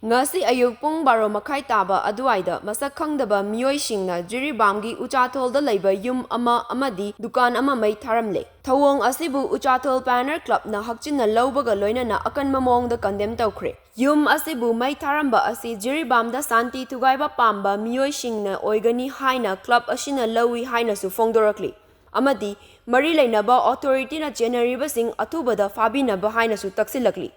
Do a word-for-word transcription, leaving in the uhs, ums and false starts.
ꯉꯁꯤ ꯑꯌꯨꯛ ꯄꯨꯡ ꯕꯥꯔꯣ ꯃꯈꯥꯏ ꯇꯥꯕ ꯑꯗꯨꯋꯥꯏꯗ ꯃꯁꯛ ꯈꯪꯗꯕ ꯃꯤꯑꯣꯏꯁꯤꯡꯅ ꯖꯤꯔꯤꯕꯥꯝꯒꯤ ꯎꯆꯥꯊꯣꯜꯗ ꯂꯩꯕ ꯌꯨꯝ ꯑꯃ ꯑꯃꯗꯤ ꯗꯨꯀꯥꯟ ꯑꯃ ꯃꯩ ꯊꯥꯔꯝꯂꯦ꯫ ꯊꯧꯑꯣꯡ ꯑꯁꯤꯕꯨ ꯎꯆꯥꯊꯣꯜ ꯄꯥꯏꯑꯣꯅꯤꯌꯔ ꯀ꯭ꯂꯕꯅ ꯍꯛꯆꯤꯟꯅ ꯂꯧꯕꯒ ꯂꯣꯏꯅꯅ ꯑꯀꯟꯕ ꯃꯑꯣꯡꯗ ꯀꯟꯗꯦꯝ ꯇꯧꯈ꯭ꯔꯦ꯫ ꯌꯨꯝ ꯑꯁꯤꯕꯨ ꯃꯩ ꯊꯥꯔꯝꯕ ꯑꯁꯤ ꯖꯤꯔꯤꯕꯥꯝꯗ ꯁꯥꯟꯇꯤ ꯊꯨꯒꯥꯏꯕ ꯄꯥꯝꯕ ꯃꯤꯑꯣꯏꯁꯤꯡꯅ ꯑꯣꯏꯒꯅꯤ ꯍꯥꯏꯅ ꯀ꯭ꯂꯕ ꯑꯁꯤꯅ ꯂꯧꯏ ꯍꯥꯏꯅꯁꯨ ꯐꯣꯡꯗꯣꯔꯛꯂꯤ ꯑꯃꯗꯤ ꯃꯔꯤ ꯂꯩꯅꯕ ꯑꯣꯊꯣꯔꯤꯇꯤꯅ ꯆꯦꯟꯅꯔꯤꯕꯁꯤꯡ ꯑꯊꯨꯕꯗ ꯐꯥꯕꯤꯅꯕ ꯍꯥꯏꯅꯁꯨ ꯇꯛꯁꯤꯜꯂꯛꯂꯤ꯫